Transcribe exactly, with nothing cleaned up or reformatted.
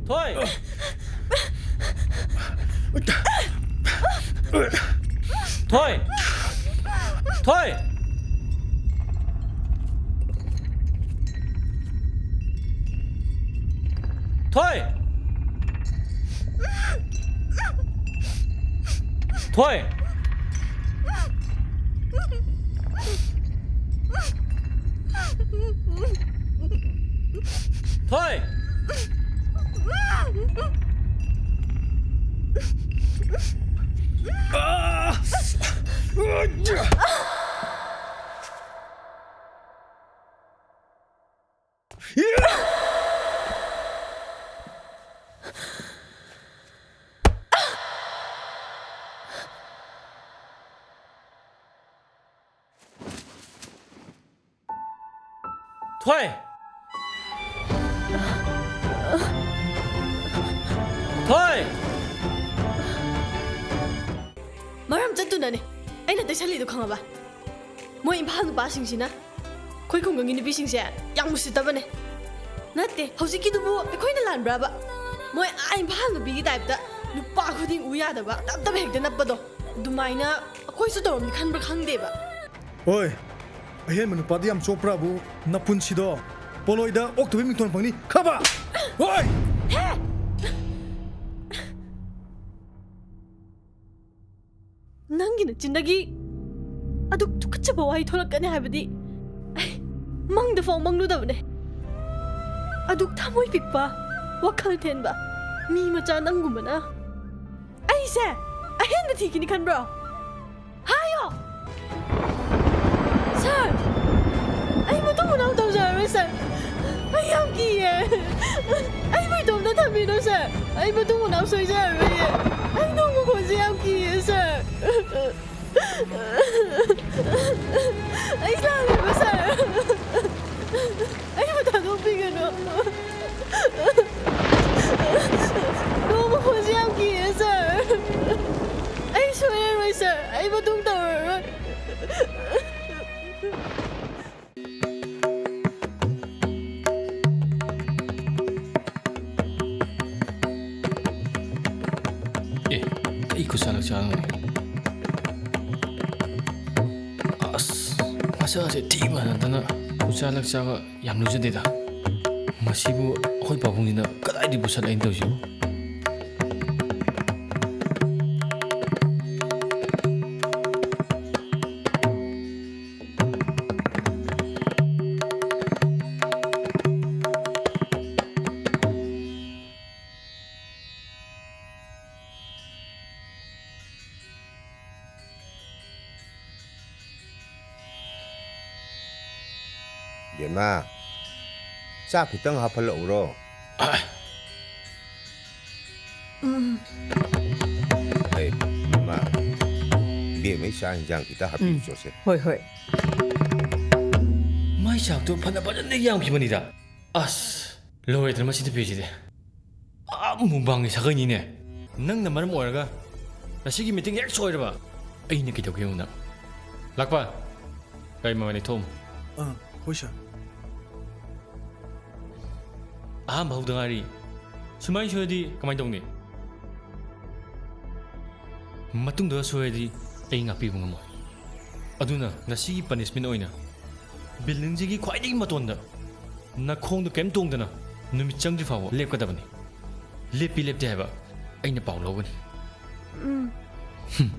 ꯊꯣꯏ! ꯊꯣꯏ! ꯊꯣꯏ! ꯊꯣꯏ! ꯊꯣꯏ! ꯊꯣꯏ! ꯊꯣꯏ! ꯊꯣꯏ! ꯃꯔꯝ ꯆꯠꯇꯨꯅꯅꯦ ꯑꯩꯅ ꯇꯩꯁꯜꯂꯤꯗꯣ, ꯈꯪꯉꯕ? ꯃꯣꯏ ꯏꯝꯐꯥꯜ ꯅꯨꯄꯥꯁꯤꯡꯁꯤꯅ ꯑꯩꯈꯣꯏ ꯈꯨꯡꯒꯪꯒꯤ ꯅꯨꯄꯤꯁꯤꯡꯁꯦ ꯌꯥꯝ ꯎꯁꯤꯠꯇꯕꯅꯦ꯫ ꯅꯠꯇꯦ, ꯍꯧꯖꯤꯛꯀꯤꯗꯨꯕꯨ ꯑꯩꯈꯣꯏꯅ ꯂꯥꯟꯕ꯭ꯔꯕ? ꯃꯣꯏ ꯑꯥ ꯏꯝꯐꯥꯜ ꯅꯨꯄꯤꯒꯤ ꯇꯥꯏꯞꯇ ꯅꯨꯄꯥ ꯈꯨꯗꯤꯡ ꯎ ꯌꯥꯗꯕ, ꯇꯞ ꯇꯞ ꯍꯦꯛꯇ ꯅꯞꯄꯗꯣ, ꯑꯗꯨꯃꯥꯏꯅ ꯑꯩꯈꯣꯏꯁꯨ ꯇꯧꯔꯝꯅꯤ ꯈꯟꯕ꯭ꯔꯥ ꯈꯪꯗꯦꯕ꯫ ꯍꯣꯏ, ꯑꯍꯦꯟꯕ ꯅꯨꯄꯥꯗꯤ ꯌꯥꯝ ꯆꯣꯞꯄ꯭ꯔꯥꯕꯨ? ꯅꯄꯨꯟꯁꯤꯗꯣ ꯄꯣꯂꯣꯏꯗ ꯑꯣꯛꯇꯕꯤ ꯃꯤꯡꯊꯣꯟ ꯐꯪꯅꯤ, ꯈꯪꯉꯕ? ꯍꯣꯏ! ꯍꯦ! ꯅꯪꯒꯤ ꯅꯆꯤꯟꯗꯒꯤ ꯑꯗꯨꯛ ꯇꯨꯀꯠꯆꯕ ꯋꯥꯍꯩ ꯊꯣꯛꯂꯛꯀꯅꯤ ꯍꯥꯏꯕꯗꯤ ꯑꯩ ꯃꯪꯗ ꯐꯥꯎ ꯃꯪꯂꯨꯗꯕꯅꯦ꯫ ꯑꯗꯨꯛ ꯊꯃꯣꯏ ꯄꯤꯛꯄ, ꯋꯥꯈꯜ ꯊꯦꯟꯕ ꯃꯤ ꯃꯆꯥ ꯅꯪꯒꯨꯝꯕꯅ ꯑꯩꯁꯦ ꯑꯍꯦꯟꯕ ꯊꯤꯈꯤꯅꯤ ꯈꯟꯕ꯭ꯔꯣ? ꯍꯥꯏꯌꯣ! ꯁꯥꯔ, ꯑꯩ ꯃꯇꯨꯡ ꯃꯅꯥꯎ ꯇꯧꯖꯔꯔꯣꯏ, ꯁꯥꯔ꯫ ꯑꯩ ꯌꯥꯝ ꯀꯤꯌꯦ꯫ ꯑꯩꯕꯨ ꯏꯇꯣꯝꯇ ꯊꯝꯕꯤꯅꯨ, ꯁꯥꯔ꯫ ꯑꯩ ꯃꯇꯨꯡ ꯃꯅꯥꯎ ꯁꯣꯏꯖꯔꯔꯣꯏꯌꯦ꯫ ꯑꯩ ꯅꯣꯡ ꯃꯈꯣꯟꯁꯦ ꯌꯥꯝ ꯀꯤꯌꯦ, ꯁꯥꯔ꯫ ꯑꯩ ꯂꯥꯜꯂꯦꯕ, ꯁꯥꯔ꯫ ꯑꯩꯕꯨ ꯊꯥꯗꯣꯛꯄꯤꯒꯅꯨ꯫ ꯅꯣꯡ ꯃꯈꯣꯟꯁꯦ ꯌꯥꯝ ꯀꯤꯌꯦ, ꯁꯥꯔ꯫ ꯑꯩ ꯁꯣꯏꯔꯔꯣꯏ, ꯁꯥꯔ꯫ ꯑꯩ ꯃꯇꯨꯡ ꯇꯧꯔꯔꯣꯏ꯫ ꯈꯨꯠꯁꯥ ꯂꯛꯆꯥ ꯑꯃꯅꯤ꯫ ꯑꯁ, ꯃꯁꯛ ꯑꯁꯦ ꯊꯤ ꯃꯥꯟꯅꯗꯅ ꯈꯨꯠꯁꯥ ꯂꯛꯆꯥꯒ ꯌꯥꯝ ꯂꯨꯖꯗꯦꯗ꯫ ꯃꯁꯤꯕꯨ ꯑꯩꯈꯣꯏ ꯄꯥꯕꯨꯡꯁꯤꯅ ꯀꯗꯥꯏꯗꯒꯤ ꯄꯨꯁꯜꯂꯛꯏꯅꯣ ꯇꯧꯔꯤꯁꯤꯕꯨ? ꯕꯦꯝꯃ, ꯆꯥꯛ ꯈꯤꯇꯪ ꯍꯥꯞꯍꯜꯂꯛꯎꯔꯣ? ꯎꯝ꯫ ꯑꯩ, ꯕꯦꯝꯃ, ꯕꯦꯝꯃꯩ ꯆꯥꯛ ꯏꯟꯖꯥꯡ ꯈꯤꯇ ꯍꯥꯞꯄꯤꯌꯨ ꯎꯝ꯫ ꯆꯣꯁꯦ꯫ ꯍꯣꯏ, ꯍꯣꯏ꯫ ꯃꯥꯏ ꯆꯥꯛꯇꯣ ꯐꯅ ꯐꯖꯅ ꯌꯥꯝꯈꯤꯕꯅꯤꯗ꯫ ꯑꯁ, ꯂꯣꯏꯔꯦꯗꯅ ꯃꯁꯤ ꯅꯨꯄꯤꯁꯤꯗꯤ꯫ ꯑꯥ, ꯃꯨꯛꯕꯥꯡꯒꯤ ꯁꯥꯒꯩꯅꯤꯅꯦ꯫ ꯅꯪꯅ ꯃꯔꯝ ꯑꯣꯏꯔꯒ ꯉꯁꯤꯒꯤ meeting ꯍꯦꯛ ꯁꯣꯏꯔꯕ꯫ ꯑꯩꯅ ꯀꯩꯗꯧꯒꯦ ꯌꯦꯡꯉꯨ ꯅꯪ꯫ ꯂꯥꯛꯄ, ꯒꯥꯔꯤ ꯃꯃꯥꯡꯗ ꯊꯣꯛꯑꯝꯃꯨ꯫ ꯑꯥ, ꯍꯣꯏ, sir꯫ ꯑꯍꯥꯟꯕ ꯍꯧꯗ ꯉꯥꯏꯔꯤ꯫ ꯁꯨꯃꯥꯏꯅ ꯁꯣꯏꯔꯗꯤ ꯀꯃꯥꯏꯅ ꯇꯧꯅꯤ? ꯃꯇꯨꯡꯗ ꯁꯣꯏꯔꯗꯤ ꯑꯩ ꯉꯥꯛꯄꯤꯕ ꯉꯝꯃꯣꯏ꯫ ꯑꯗꯨꯅ ꯉꯁꯤꯒꯤ punishment ꯑꯣꯏꯅ buildingꯁꯤꯒꯤ ꯈ꯭ꯋꯥꯏꯗꯒꯤ ꯃꯇꯣꯟꯗ ꯅꯈꯣꯡꯗꯣ ꯀꯩꯝ ꯇꯣꯡꯗꯅ ꯅꯨꯃꯤꯠ ꯆꯪꯗ꯭ꯔꯤ ꯐꯥꯎꯕ ꯂꯦꯞꯀꯗꯕꯅꯤ꯫ ꯂꯦꯞꯄꯤ ꯂꯦꯞꯇꯦ ꯍꯥꯏꯕ ꯑꯩꯅ ꯄꯥꯎ ꯂꯧꯒꯅꯤ꯫ ꯎꯝ꯫ ꯍꯨꯝ꯫